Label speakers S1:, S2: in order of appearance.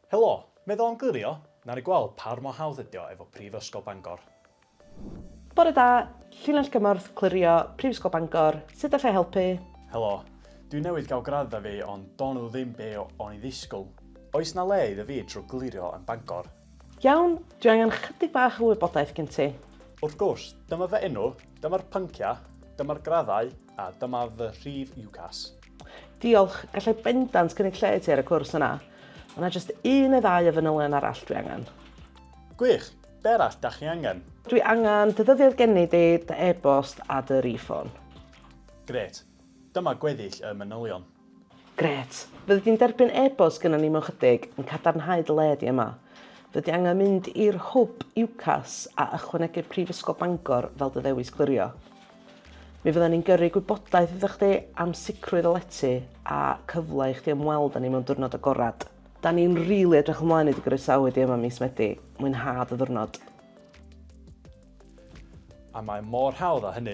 S1: Helo, meddwl am glirio? Nawn ni gweld par mor hawdd ydi o efo Prifysgol Bangor.
S2: Bore da, llinell gymorth clirio Prifysgol Bangor, sut alla i helpu?
S1: Helo, dwi newydd gael graddau fi ond do'n nhw ddim be o'n i ddisgwyl. Oes 'na le iddo fi trwy glirio yn Bangor?
S2: Iawn, dwi angen chydig bach o wybodaeth gen ti.
S1: Wrth gwrs, dyma fy enw, dyma'r pynciau, dyma'r graddau a dyma fy rhif UCAS.
S2: Diolch, gallai bendant gynnig lle i ti ar y cwrs yna. Mae yna jyst un neu ddau o fanylion arall dwi angen.
S1: Gwych! Be arall da chi angen?
S2: Dwi angen dy ddyddiad geni di, dy e-bost a dy rif ffôn.
S1: Grêt. Dyma gweddill y manylion.
S2: Grêt. Fyddi di'n derbyn e-bost gynnon ni mewn chydig yn cadarnhau dy le di yma. Fyddi di angen mynd i'r hwb UCAS a ychwanegu Prifysgol Bangor fel dy ddewis clirio. Mi fyddan ni'n gyrru gwybodaeth iddo chdi am sicrwydd o lety a cyfle i chdi ymweld â ni mewn diwrnod agorad. Da ni'n rili edrych ymlaen i dy groesawu di yma mis Medi. Mwynha dy ddiwrnod.
S1: A mae mor hawdd â hynny.